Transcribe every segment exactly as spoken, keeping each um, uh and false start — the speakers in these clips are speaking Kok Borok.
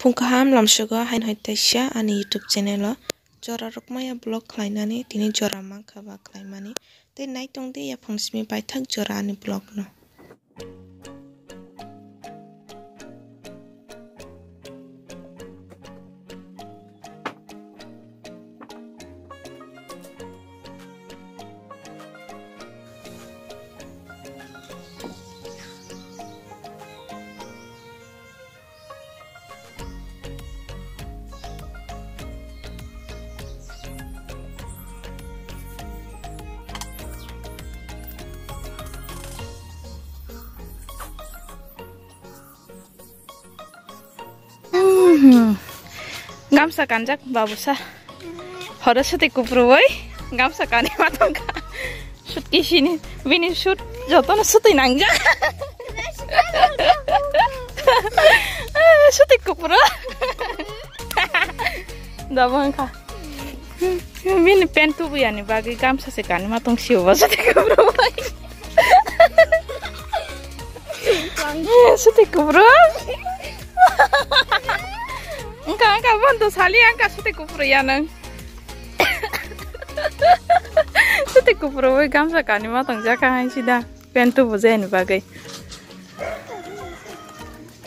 Phung kaham lamsogo haino hai taisa ani YouTube channel o jora rok maya vlog khlainani tini jora mankha ba khlaimani tei naitong de yaphang simi paithak jora ani vlog no. Mhm. Gamsa kanjak babusa. Horo suti kuprui gamsa kani matangka. Sut kisini bini sut jotono suti nangjak. Suti kupru. Dabo wngkha. Bini pant tubu yani bagwi gamsa se kani matong siyo ba suti kupru. Suti kupru. Engka engka bondo sali engka suti kupru ya nang. Suti kupru bai gamsa kani matong jaka hai sida. Pant tubu jeni bagwi.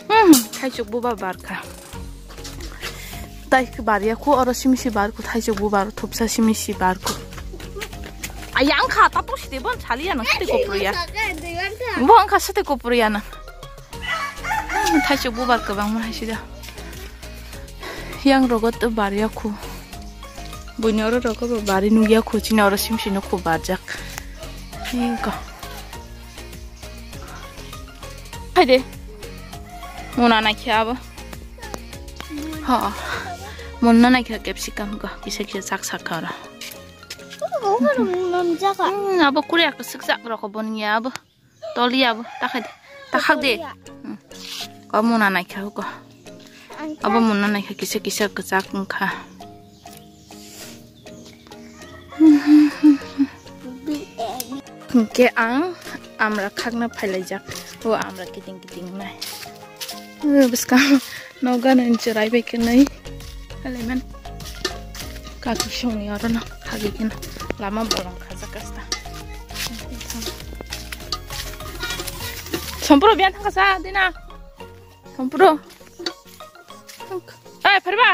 Hmm, thaichuk bubar barkha. Tai bariya khu oro simisi barkhu thaichuk bubar thupsa simisi barkhu. Ayang kha ta to side bon saliya nang site kopro ya. Bo angkha site kopro ya nang. Hmm, thaichuk bubar kwbangma hai sida. Yang rogo to bariya khu. Buini oro rogo bo bari nugya khu chini oro simisi no khu barjak. Ingko. Hai de. Muna naikhe abo. Ha. Muna naikhe capsicum ko kisa kisa sak sak kha oro. Hmm, abo kuri ak sik sak rok boni abo. Toli abo takhai de. Takhak de. Hmm. Ko muna naikhe ko. Abo muna naikhe kisa kisa kwchak wngkha. Hingke ang amra khakna phailaijak. O amra kiting kiting nai. O bwskang nogo nai cherai bai khe nai. Halemen. Kaki songni oro no khagi khe lama bolong khajak kasta. Sompro biyan thangkasa dina. Sompro. Ai, phariba.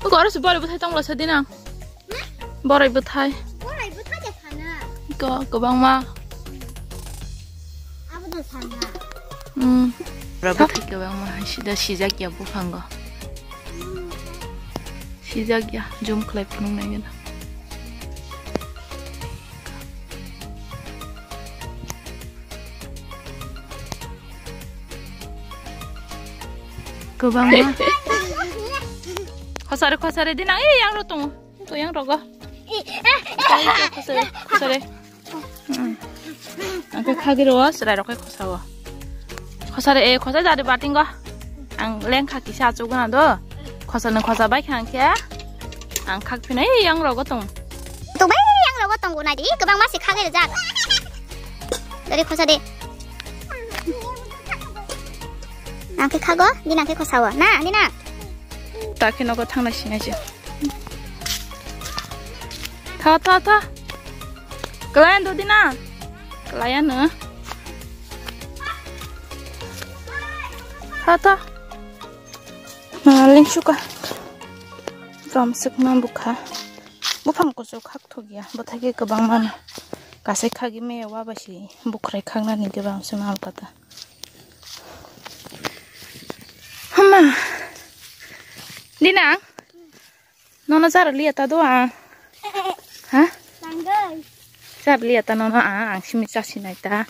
Oko oro se borai bwthai tongla sa dinang. Borai bwthai. Borai bwthai de phana. Iko kwbangma. Abo de phana. Hmm. Borai bwthai kwbangma hai sida sijak ya buphango. Sijak ya jom khlai phunuk nai gana. Kwbangma. Khosare, khosare, dinang, eh, yang ro tongo. To yang rogo. Khosare, khosare. Hmm. Angke khagi ro, serai rok khosao. Khosare, eh, khosa jari batingo. Ang lengkha kisa achuk gana do. Khosa nang khosa bai khang khe. Ang khak phina, eh, yang rogo tong. To bai yang rogo tong gunai di, kwbangma se khagi rijak. Dari khosa de. Nang khe khago, di nang khe khosao. Na, di na. Ta khe nogo thangna sinai se. Tha, tha, tha. Kelayan do di na. Kelayan no. Tha, tha. Maling suka. Rom sukma bukha. Buphang kuchuk khak thok ya. Bwthai khe kwbang mano. Kasai khagi me wa ba si bukhrai khaknani kwbang se mal kata. Hama. Dinang. Nono jar liya ta do ang. Ha? Tanggai. Jar liya ta nono ang, ang simi chasi nai ta.